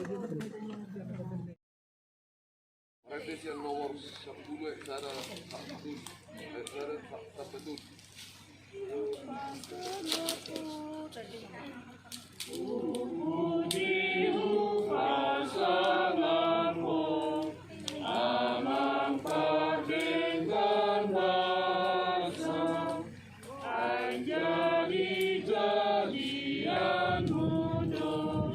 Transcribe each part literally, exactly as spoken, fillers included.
Marende sian nomor sampulu, ayat sada, sampulu, ayat sada, sampulu. Puji hupasangapmu, Amang pardenggan basa, anjaha di jadianmu do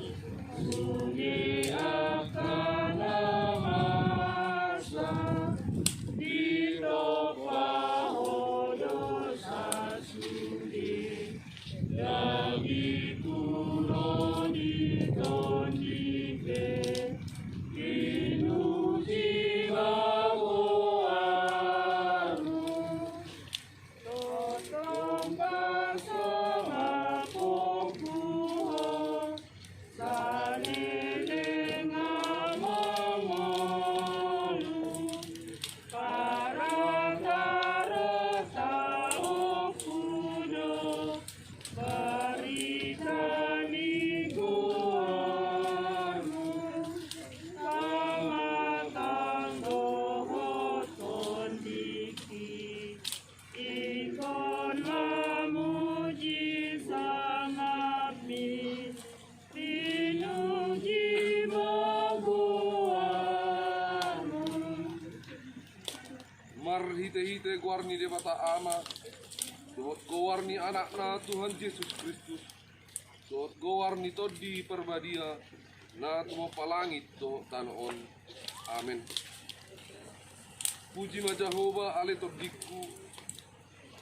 sude angka na masa, ditompa ho do sasude. Dagingku ro di tondikke, pinuji ma goarmu. Tongtong pasangapku ho, saleleng amang mangolu, parhata ro taonku do barita ni goarmu, na matanggohon tondikke. Ingkon mamuji sangapmi, pinuji ma goarmu. Marhitehite goar ni Debata Ama, dohot goar ni Anakna Tuhan Jesus Kristus, dohot goar ni Tondi Parbadia, na tumompa langit dohot tano on. Amen. Puji ma Jahowa ale tondingku,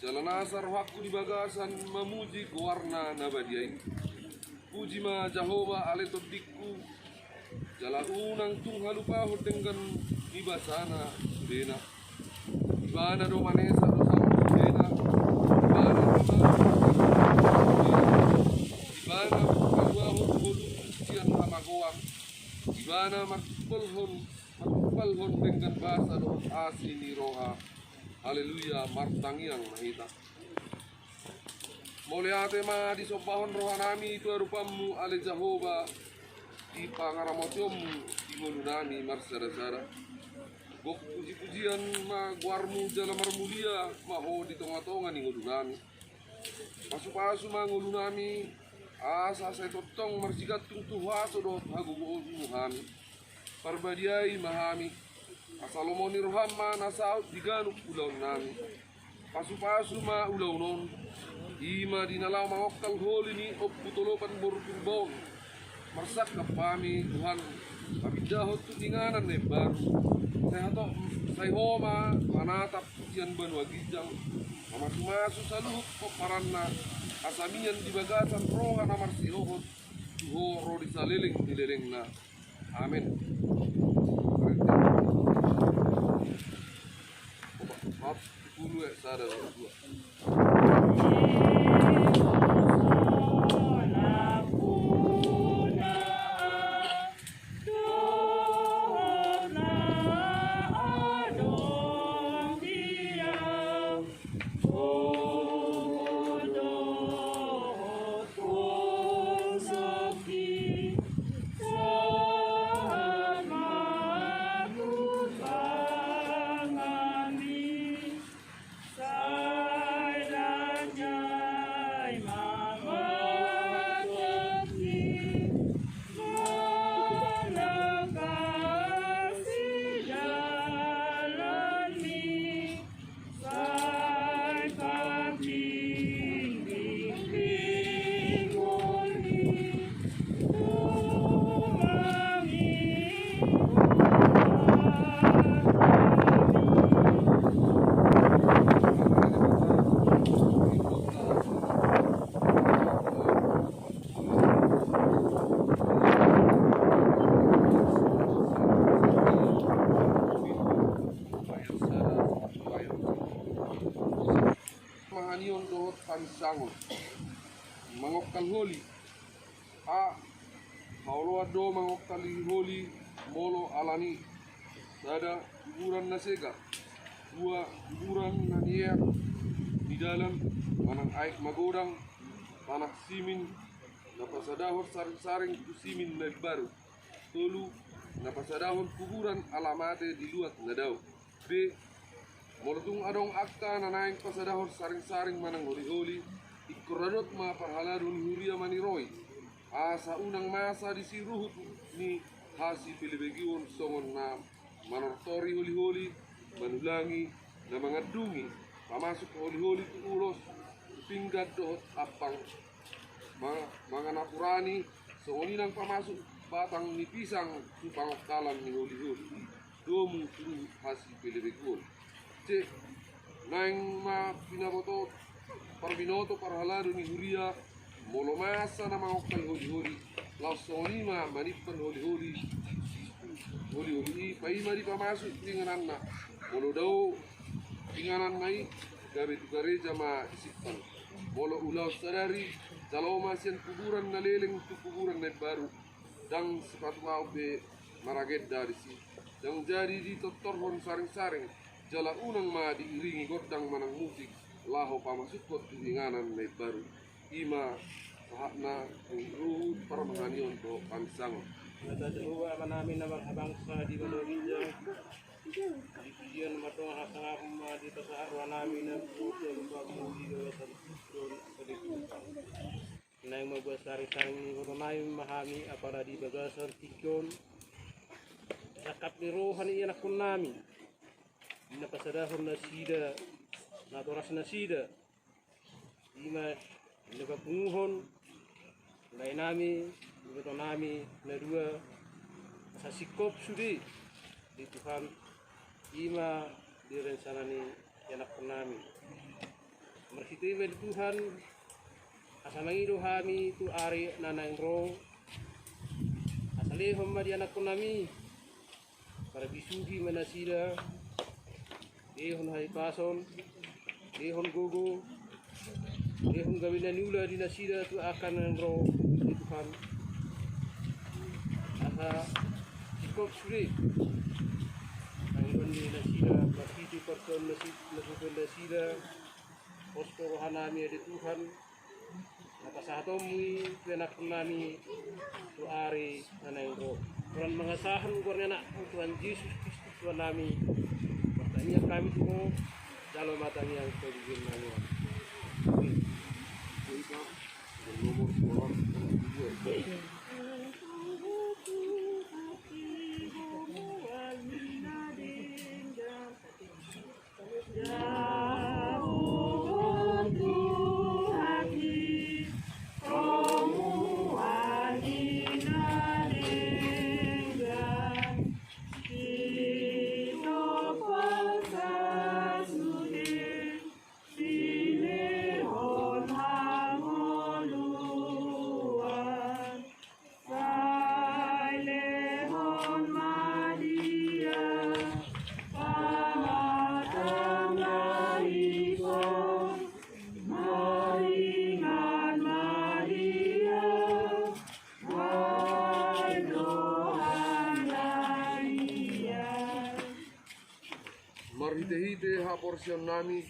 jala nasa rohangku di bagasan mamuji goarna na badia i. Puji ma Jahowa ale tondingku, jala unang tung halupahon denggan ni basana sudena. Ibana do manesa dosa sudena. Ibana do Ibana paluahon ngolu sian hamagoan. Ibana martumpalhon, martumpalhon denggan basa dohot asi ni roha. Haleluya, martangiang ma hita. Mauliate ma disombahon rohanami tu adopanmu ale Jahowa, di pangaramotionmu di ngolunami marsadasada. Gok pujipujian ma goarmu jala marmulia ma ho di tongatonga ni ngolunami. Pasupasu ma ngolunami, asa sai tongtong marsigantung tu huaso dohot hagogoonmu hami. Parbadiai ma hami, asa lomo ni roham ma na saut di ganup ulaonnami. Pasupasu ma ulaon on, i ma di na laho mangongkal holi ni Ompu Tolopan boru Purba on. Marsangkap hami, Tuhan, mapindahon tu inganan na imbaru. Sai hatop, sai ho ma manatap sian banua ginjang, mamasumasu saluhut pomparanna, asa mian di bagasan roha na marsihohot tu ho ro di saleleng ni lelengna. Amen. Maaf, sepuluh ya, sada, dua. Hanion dohot haminsangon. Mangongkal holi. A. Haoloan do mangongkali holi molo alani: sada, kuburan na sega; dua, kuburan na nieak ni dalan manang aek magodang, tanah simin na pasadahon saringsaring tu simin na imbaru; Tolu, na pasadahon kuburan ala mate di luat na dao. B, molo tung adong angka na naeng pasadahon saring-saring manang holi-holi, ingkon radot ma parhalado ni huria maniroi, asa unang masa disi ruhut ni hasipelebeguon songon na manortori holi-holi, manulangi, na mangandungi, pamasuk holi-holi tu ulos, tu pinggan dohot ampang, ma-, manganapurani, songon i nang pamasuk batang ni pisang tu pangongkalan ni holi-holi, domu tu hasipelebeguon. C, naeng ma pinaboto parbinoto parhalado ni huria, molo masa na mangongkal holi-holi, laos songon i ma manimpan holi-holi, holi-holi i, paima dipamasuk tu ingananna, molo dao ingananna i, gabe tu gareja ma disimpan. Molo ulaon sadari, jalo ma sian kuburan na leleng tu kuburan na imbaru, ndang sipatupaon be maragenda disi, ndang jadi ditortorhon saring-saring, jala unang ma diiringi gondang manang musik, laho pamasukhon tu inganan na imbaru. I ma sahatna ruhut parmahanion dohot pansangon. Debata Jahowa Amanami na marhabangsa di banua ginjang, di pujian mardongan hasangapon ma dipasahat rohanami na puji di bagasan tingki on. Naeng mambuat saring-saring ni ibotonami ma hami, apala di bagasan tingki on, sangkap ni roha ni ianakkonnami, na pasadahon nasida natorasnasida, i ma na papunguhon laenami, ibotonami na dua, asa singkop sude di Tuhan, i ma di rencana ni ianakkonnami. Marhite i ma di Tuhan, asa mangido hami tu ari na naeng ro, asa lehon ma di ianakkonnami, parbisuhi ma nasida, lehon hahipason, lehon gogo, lehon gabe na niula di nasida tu angka na naeng ro, i Tuhan. Asa singkop sude pangidoan ni nasida, marhite parsuan nasi-, na susuan nasida, pos do rohanami ale Tuhan, na pasahatonmu i tu ianakkonnami tu ari na naeng ro. Holan mangasahon goar ni Anakmu Tuhan Jesus Kristus Tuhannami, martangiang hami tu Ho, jalo ma tangiang parbinotonami on. Amin. Sai lehon ma dia pamatan na ipon, maringan ma dia, ai dohot na ia. Marhitehite haporseaonnami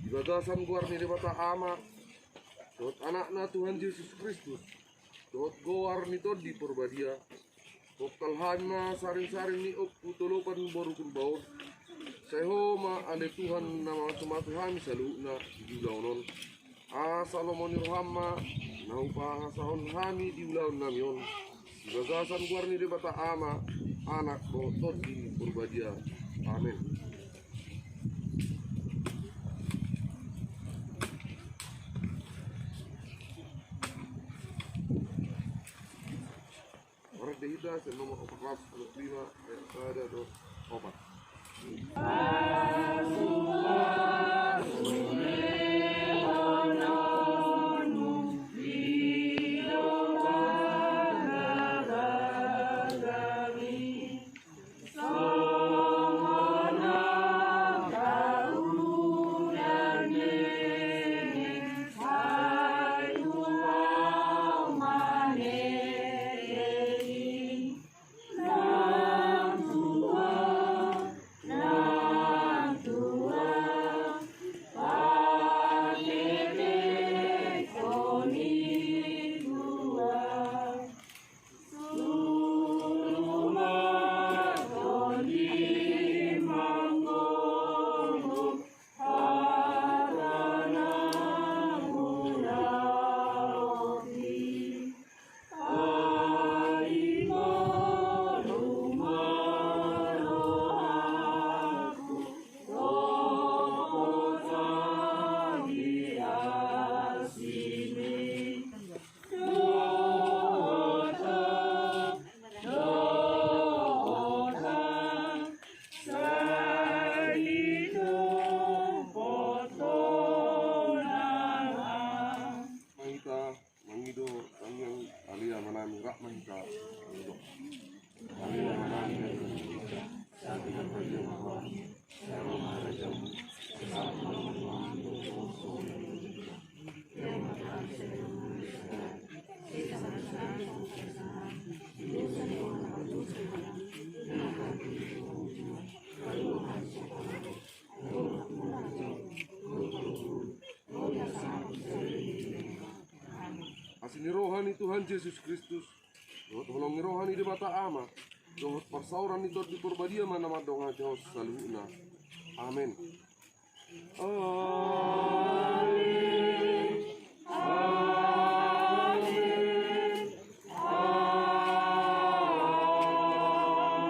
di bagasan goar ni Debata Ama dohot Anakna Tuhan Jesus Kristus, dohot goar ni Tondi Porbadia, bongkal hami ma saringsaring ni Ompu Tolopan boru Purba on. Sai Ho ma ale Tuhan na mamasumasu hami saluhutna di ulaon on. Asa lomo ni roham ma na hupasahat hami di ulaonnami on, di bagasan goar ni Debata Ama, Anak dohot Tondi Porbadia. Amen. Marende hita sian nomor opat ratus lima, ayat sada dohot opat. Ni Tuhan Jesus Kristus, dohot holong ni roha ni Debata Ama, dohot parsaoran ni Tondi Parbadia ma na mandongani hita saluhutna. Amen. Amen. Amen.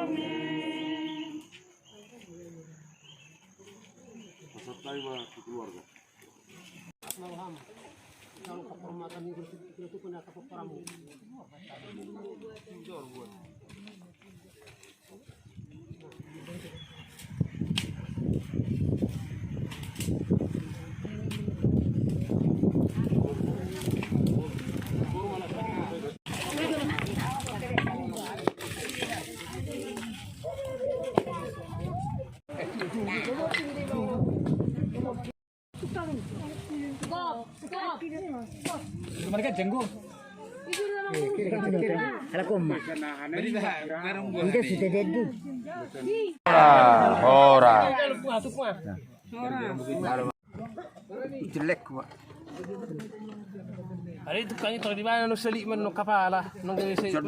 Amen. Pasahat hami ma tu keluarga. Hora, hora. Jelek gua. Ada itu kan itu di mana nu selik men nu kapala nang gawe selik.